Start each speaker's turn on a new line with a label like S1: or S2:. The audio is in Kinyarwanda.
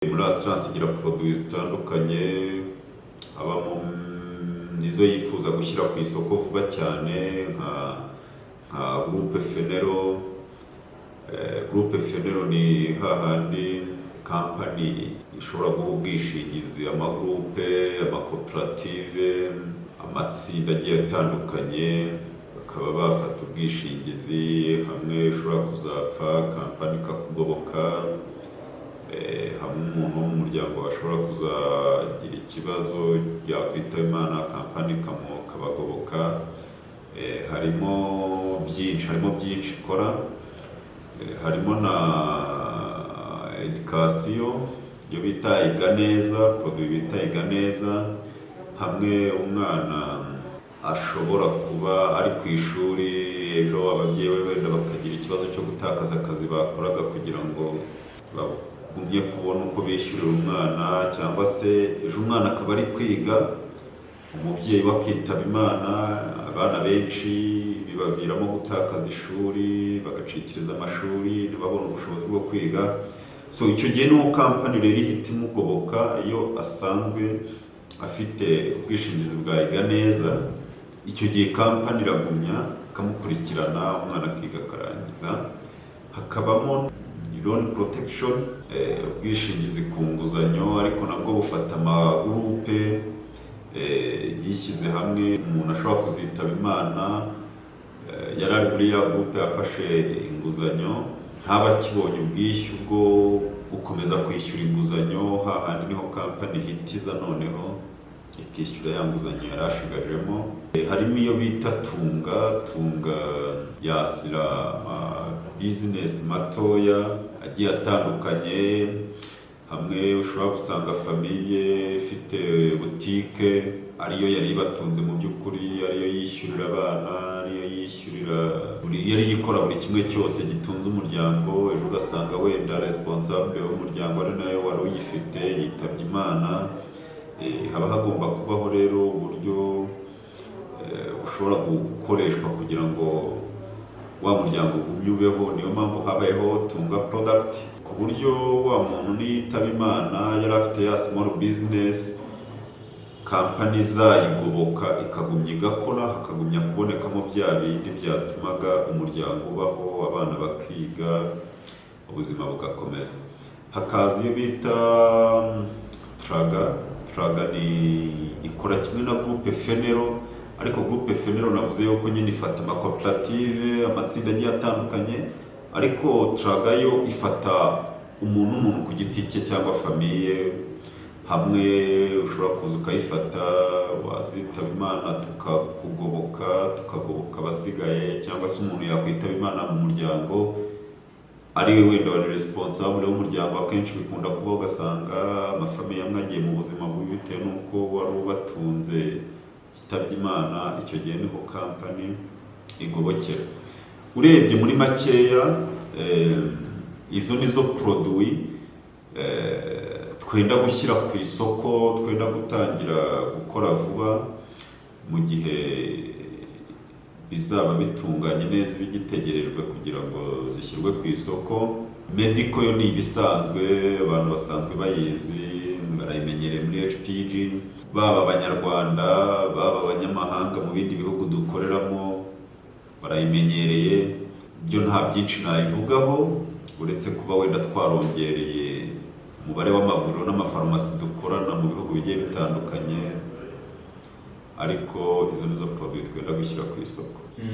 S1: Muri assurance igira produits zitandukanye, habamo izo yifuza gushyira ku isoko vuba cyane nka Groupe Fenero. Groupe Fenero ni hahandi kampani ishobora guha ubwishingizi amagroupe, amakoperative, amatsinda agiye atandukanye, bakaba bafata ubwishingizi hamwe ushobora kuzapfa kampani ikakugoboka, hamwe umuntu wo mu muryango ashobora kuzagira ikibazo yakwitaba Imana, kampani ikabagoboka. Harimo byinshi ikora. Harimo na education, iyo bita Iga Neza, produit bita Iga Neza, hamwe umwana ashobora kuba ari ku ishuri, ejo ababyeyi be wenda bakagira ikibazo cyo gutakaza akazi bakoraga kugira ngo bagumye kubona uko bishyurira umwana, cyangwa se ejo umwana akaba ari kwiga, umubyeyi we akitaba Imana. Abana benshi bibaviramo gutakaza ishuri, bagacikiriza amashuri, ntibabone ubushobozi bwo kwiga. So icyo gihe niho kampani rero ihita imugoboka. Iyo asanzwe afite ubwishingizi bwa Iga Neza, icyo gihe kampani iragumya ikamukurikirana, umwana akiga akarangiza. Hakabamo loan protection, ubwishingizi ku nguzanyo, ariko nabwo bufata amagroupe yishyize hamwe. Umuntu ashobora kuzitaba Imana, yari ari muri ya groupe yafashe inguzanyo, ntaba akibonye ubwishyu bwo gukomeza kwishyura inguzanyo. Hahandi niho kampani ihitiza noneho ikishyura ya nguzanyo yari ashigajemo. Harimo iyo bita Tunga. Tunga yasira ama business matoya agiye atandukanye, hamwe ushobora gusanga famille ifite butike ariyo yari ibatunze mu by'ukuri, ariyo yishyurira abana, ariyo yishyurira buri, yari ikora buri kimwe cyose gitunze umuryango. Ejo ugasanga wenda responsable w'umuryango, ari nawe wari uyifite, yitabye Imana. Haba hagomba kubaho rero uburyo bushobora gukoreshwa kugira ngo wa muryango ugumye ubeho. Niyo mpamvu habayeho Tunga product, ku buryo wa muntu niyitaba Imana yari afite ya small business, kampani izayigoboka ikagumya igakora, hakagumya kubonekamo bya bindi byatumaga umuryango ubaho, abana bakiga, ubuzima bugakomeza. Hakaza iyo bita Traga. Traga ni ikora kimwe na Groupe Fenero, ariko Groupe Fenero navuze yuko nyine ifata amakoperative, amatsinda agiye atandukanye, ariko Traga yo ifata umuntu ku giti cye cyangwa famille, hamwe ushobora kuza ukayifata, wazitaba Imana tukakugoboka, tukagoboka abasigaye, cyangwa se umuntu yakwitaba Imana mu muryango ari we wenda wari responsable w'umuryango. Akenshi bikunda kuba, ugasanga amafamille amwe agiye mu buzima bubi bitewe n'uko wari ubatunze yitabye Imana. Icyo gihe niho kampani igobokera. Urebye muri makeya, izo nizo produit twenda gushyira ku isoko, twenda gutangira gukora vuba mu gihe bizaba bitunganye neza, bigitegerejwe kugira ngo zishyirwe ku isoko. Medical yo ni ibisanzwe, abantu basanzwe bayizi, barayimenyereye muri HPG, baba Abanyarwanda, baba abanyamahanga mu bindi bihugu dukoreramo barayimenyereye. Byo nta byinshi nayivugaho, uretse kuba wenda twarongereye umubare w'amavuriro n'amafarumasi dukorana mu bihugu bigiye bitandukanye, ariko izo nizo produit twenda gushyira ku isoko.